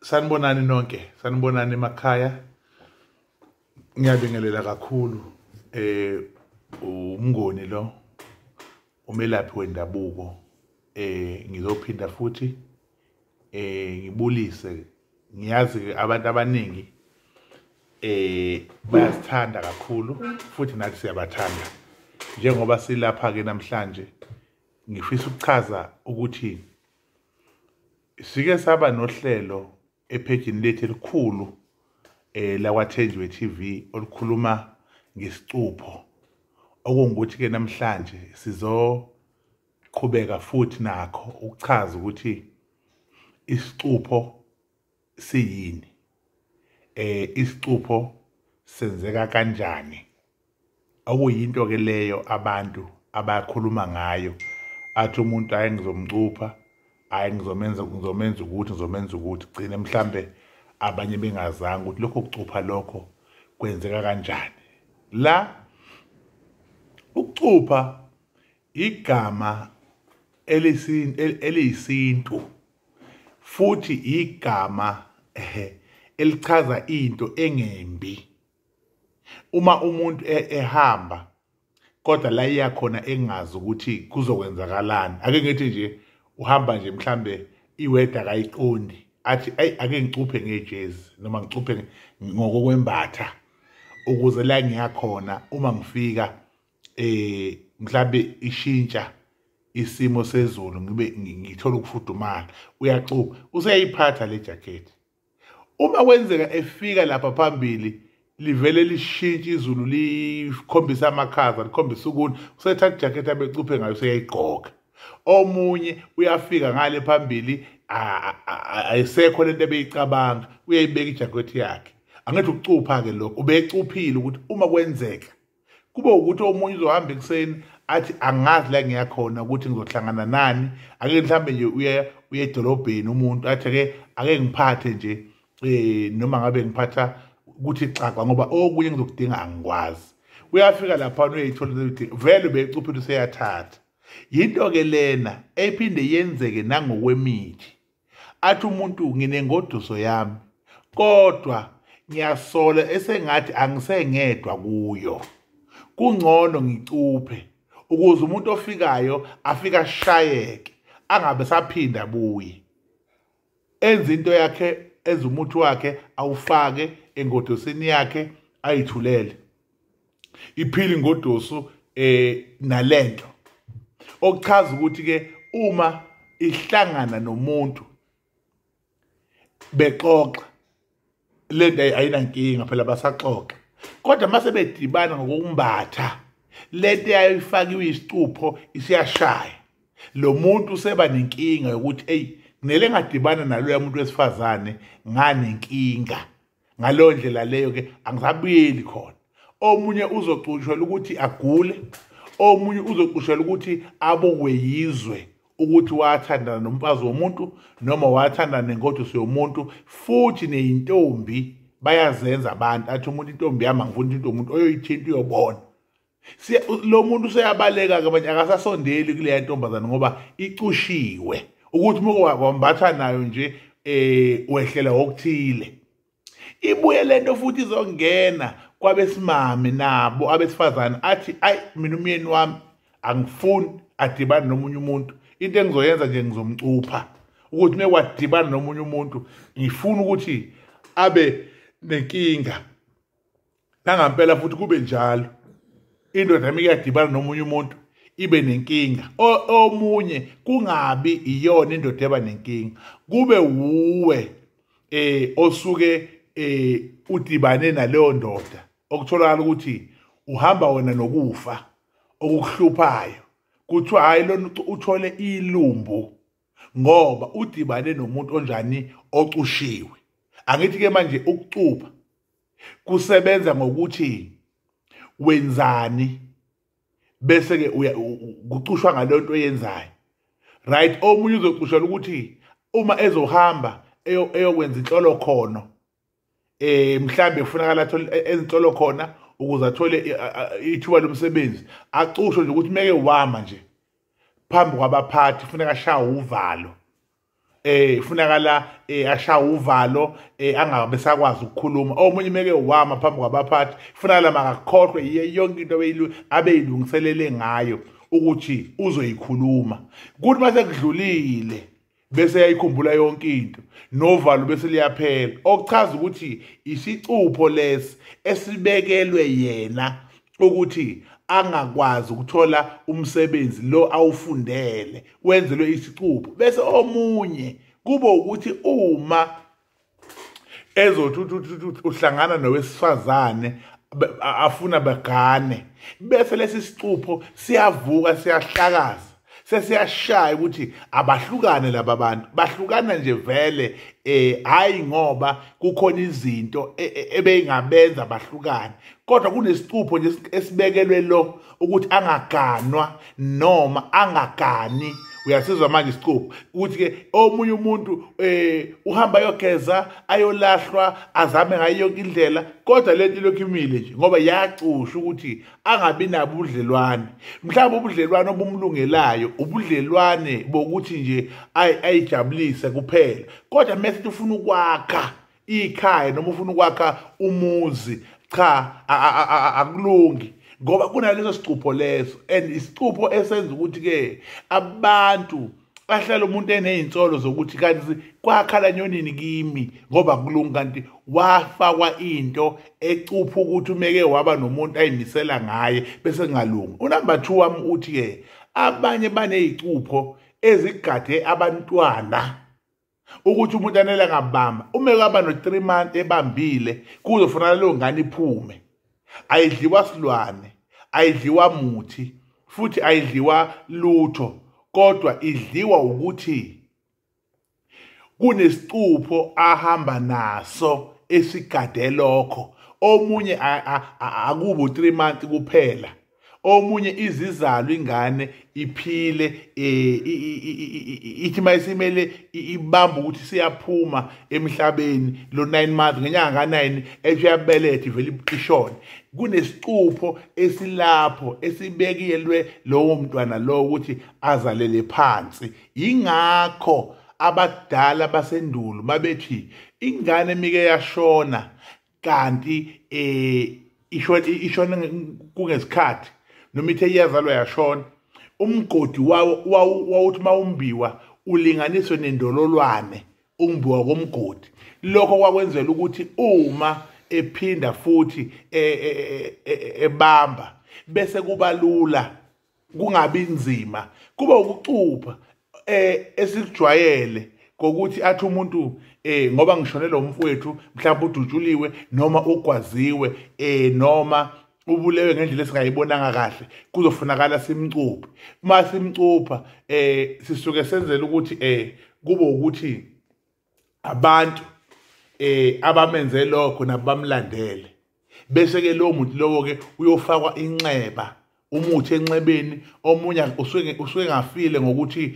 Sanibonani nonke, sanibonani emakhaya. Ngiyabingelela kakhulu umngoni lo umelaphi wendabuko. Ngizophinda futhi ngibulise. Ngiyazi abantu abaningi bayasithanda kakhulu futhi nathi siyabathanda. Njengoba silapha ke namhlanje ngifisa ukuchaza ukuthi sike saba nohlelo ephejini lethu elikhulu lakwaThenjiwe TV olukhuluma ngesicupho, okungukuthi ke namhlanje sizoqhubeka futhi nakho ukuchaza ukuthi isicupho siyini, isicupho senzeka kanjani, okuyinto ke leyo abantu abakhuluma ngayo. Athi umuntu hayi ngizomcupha, hayi ngizomenza ukuthi ngizomenza ukuthi, gcine mhlambe abanye bengazange ukuthi lokho kucupha lokho kwenzeka kanjani. La ukucupha igama eliyisintu futhi igama elichaza into engembi. Uma umuntu ehamba kodwa la iya khona engazi ukuthi kuzokwenzakalani, ake ngithi nje uhamba nje mhlambe iweda akayiqondi, athi ayi ake ngicuphe ngejezi noma ngicuphe ngokokwembatha ukuze la ngiyakhona uma ngifika mhlambe ishintsha isimo sezulu ngibe ngithola ukufudumala. Uyacupha, useyiphatha le jacket. Uma kwenzeka efika lapha phambili livele lishintshe izulu, likhombisa amakhaza, likhombisa ukuna, usethatha ijacket abecuphe ngayo useyayigqoka. Omunye uyafika ngale phambili ayisekho lento ebeyicabanga, uyayibeka ijacket yakhe. Angithi ukucupha ke lokho, ubecuphile ukuthi uma kwenzeka kube ukuthi omunye uzohamba ekuseni athi angazi la ngiyakhona ukuthi ngizohlangana nani, ake mhlambe nje uye edolobheni umuntu athi ake ngiphathe nje noma ngabe ngiphatha ukuthi xaxa ngoba okunye ngizokudinga angikwazi. Uyafika lapha uyayithola ukuthi vele becuphile useyathatha. Yinto ke lena ephinde yenzeke nangokwemithi. Athi umuntu nginengoduso yami kodwa ngiyasola esengathi angisengedwa kuyo, kungcono ngicuphe ukuze umuntu ofikayo afika ashayeke angabe saphinda abuye. Enze into yakhe, enze umuthi wakhe awufake engodosini yakhe ayithulele, iphile ingodoso nalento. Okuchaza ukuthi ke uma ihlangana nomuntu bexoxa lento ayinankinga phela, basaxoxa, kodwa mase bedibana ngokumbatha lento eyayifakiwe isicupho isiyashaya. Lo muntu useba nenkinga yokuthi hey nginele ngadibana naloya muntu wesifazane nganenkinga, ngaleyo ndlela leyo ke angisabuyeli khona. Omunye uzocushela ukuthi agule, omunye uzocushela ukuthi abukwe yizwe ukuthi wathandana nomfazi womuntu noma wathandana nengoduso yomuntu. Futhi neyintombi bayazenza abantu, athi umuntu intombi yami angifuni into umuntu oyoyithinta uyobona. Lo muntu useyabaleka ke manje, akasasondeli kuleya ntombazana ngoba icushiwe ukuthi uma wambatha nayo nje wehlela okuthile. Ibuye lento futhi izongena kwabesimame nabo abesifazane, athi ayi mina umyeni wami angifuni adibane nomunye umuntu, into engizoyenza nje ngizomcupha ukuthi mekwadibana nomunye umuntu ngifuna ukuthi abe nenkinga. Nangampela futhi kube njalo, indoda yami iyadibana nomunye umuntu ibe nenkinga, omunye kungabi iyona indoda eba nenkinga, kube wuwe osuke udibane naleyo ndoda okutholakala ukuthi uhamba wena nokufa okukuhluphayo. Kuthiwa hayi lona uthole ilumbu ngoba udibane nomuntu onjani, ocushiwe. Angithi ke manje ukucupha kusebenza ngokuthi wenzani bese ke kucushwa ngaleyo nto oyenzayo, right? Omunye uzocushela ukuthi uma ezohamba eyokwenza inhlolokhono mhlambe kufunakala athole enhlolokhona ukuze athole ithuba lomsebenzi, acushwe nje ukuthi meke wama nje phambi kwabaphathi kufuneka ashawe uvalo. Funakala ashaya uvalo, angabe sakwazi ukukhuluma. Omunye meke wama phambi kwabaphathi, funakala makakhohlwe yonke into abeyilungiselele ngayo ukuthi uzoyikhuluma. Kuthi mase kudlulile bese yayikhumbula yonke into, novalo bese liyaphela. Okuchaza ukuthi isicupho lesi esibekelwe yena ukuthi angakwazi ukuthola umsebenzi lo awufundele, wenzelwe isicupho. Bese omunye kubo ukuthi uma ezothi uhlangana nowesifazane afuna bagane, bese lesi sicupho siyavuka siyahlakaza, sesiyashaya ukuthi abahlukane laba bantu. Bahlukana nje vele, hayi ngoba kukhona izinto ebeyingabenza bahlukane, kodwa kunesicupho nje esibekelwe lo ukuthi angaganwa noma angagani. Uyasizwa manje isicupho ukuthi ke omunye umuntu uhamba ayogeza, ayolahlwa, azame ngayo yonke indlela, kodwa lento ilokhu imile nje ngoba yacusha ukuthi angabi nabo ubudlelwane. Mhlawumbe ubudlelwane obumlungelayo ubudlelwane bokuthi nje ayijabulise kuphela, kodwa mase ufuna ukwakha ikhaya noma ufuna ukwakha umuzi, cha, akulungi ngoba kunaleso sicupho leso. And isicupho esenza ukuthi ke abantu ahlala umuntu enezinsolo zokuthi kanti kwakhala nyonini kimi ngoba kulunga, kanti wafakwa into ecupha ukuthi umeke waba nomuntu ayimisela ngaye bese kungalungi. Unumber 2 wami uthi ke abanye banezicupho ezigade abantwana, ukuthi umuntu anele ngabamba, umeke aba no 3 months ebambile kuzofanele leyo ngane iphume. Ayidliwa silwane, ayidliwa muthi, futhi ayidliwa lutho, kodwa idliwa ukuthi kunesicupho ahamba naso esigade lokho. Omunye akubo 3 months kuphela, omunye izizalo ingane iphile, ithi mayisimele ibamba ukuthi siyaphuma emhlabeni lo 9 months, ngenyanga ka9 ethi uyabeletha ivele ishone. Kunesicupho esilapho esibekilwe lowo mntwana lo ukuthi azalele phansi. Ingakho abadala basendulo babethi ingane emike yashona kanti ishone kungesikhathi noma ithe iyazalwa yashona, umgodi wawuthi mawumbiwa ulinganiswe nendololwane, umbiwa komgodi. Lokho kwakwenzela ukuthi uma ephinda futhi ebamba bese kuba lula, kungabi nzima, kuba ukucupha esikujwayele ngokuthi athi umuntu ngoba ngishonele umfowethu mhlawumbe udutshuliwe noma ugwaziwe noma ubulewe ngendlela esingayibonanga kahle, kuzofunakala simcuphe. Uma simcupha sisuke senzela ukuthi kube ukuthi abantu abamenze lokho nabamlandele, bese ke lo muntu lowo ke uyofakwa inxeba, umuthi enxebeni. Omunye usuke ngafile ngokuthi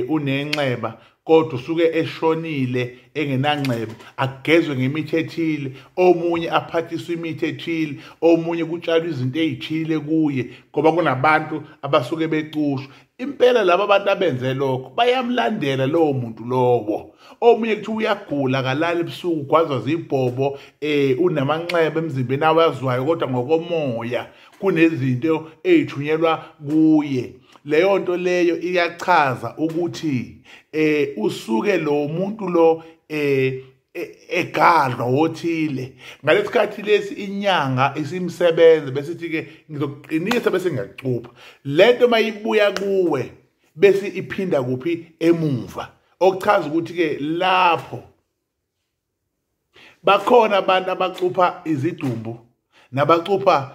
unenxeba, kodwa usuke eshonile engenanxeba, agezwe ngemithi ethile, omunye aphathiswe imithi ethile, omunye kutshalwe izinto ezithile kuye, ngoba kunabantu abasuke becushwa. Impela laba abantu abenze lokho bayamlandela lowo muntu lowo. Omunye kuthi uyagula kalala ebusuku, ugwazwa zibhobo, unamanxeba emzimbeni awazwayo, kodwa ngokomoya kunezinto ezithunyelwa kuye. Leyo nto leyo iyachaza ukuthi usuke lo muntu lo egadlwa wothile. Ngalesikhathi lesi inyanga isimsebenze bese ithi ke ngizokuqinisa bese ngiyacupha. Lento mayibuya kuwe bese iphinda kuphi emuva, okuchaza ukuthi ke lapho bakhona abantu abacupha izidumbu nabacupha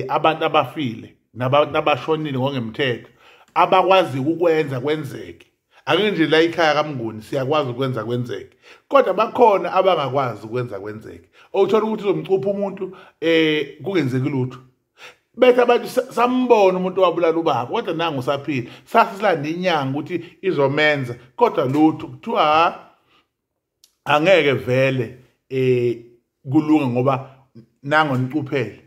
abantu abafile nabantu abashonile ngokungemthetho, abakwazi ukwenza kwenzeke. Ake nje la ekhaya kaMnguni siyakwazi ukwenza kwenzeke, kodwa bakhona abangakwazi ukwenza kwenzeke. Othola ukuthi uzomcupha umuntu kungenzeki lutho, bethe abantu sambona umuntu owabulala ubaba, kodwa nangu usaphila, sasilanda inyanga ukuthi izomenza, kodwa lutho. Kuthiwa angeke vele kulunge ngoba nango nicuphele.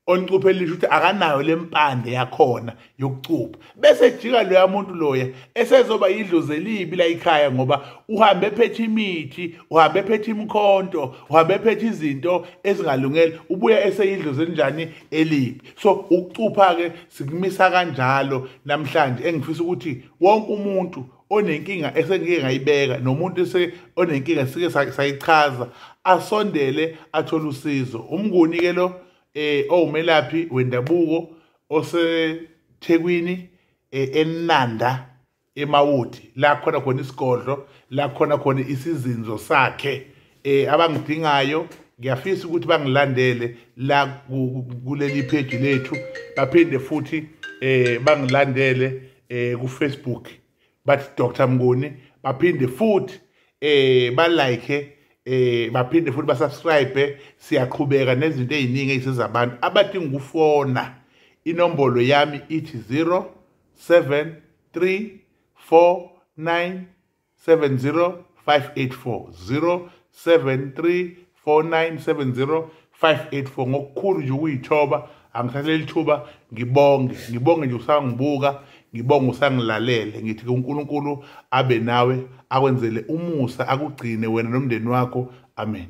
Oncuphe elisha ukuthi akanayo lempande yakhona yokucupha, bese jika loya muntu loya esezoba idlozi elibi la ekhaya, ngoba uhambe ephethe imithi, uhambe ephethe imikhonto, uhambe ephethe izinto ezingalungele, ubuya eseyidlozi elinjani elibi. So ukucupha ke sikumisa kanjalo namhlanje. Engifisa ukuthi wonke umuntu onenkinga esengike ngayibeka nomuntu onenkinga sike sayichaza asondele athole usizo. UMnguni ke lo owumelaphi wendabuko oseThekwini, eNanda eMawoti, la khona khona isigodlo, la khona khona isizinzo sakhe. Abangidingayo ngiyafisa ukuthi bangilandele la kuleli page lethu, baphinde futhi bangilandele ku Facebook bathi Dr Mnguni, baphinde futhi ba like, baphinde futhi basubscribe. Siyaqhubeka nezinto eziningi ezisiza abantu. Abadinga ukufona, inombolo yami ithi 0734970584, 0734970584. Ngokukhulu nje ukuyithoba, angithathe lithuba ngibonge, ngibonge nje usangibuka, ngibonge usangilalele. Ngithi uNkulunkulu abe nawe, akwenzele umusa, akugcine wena nomndeni wakho. Amen.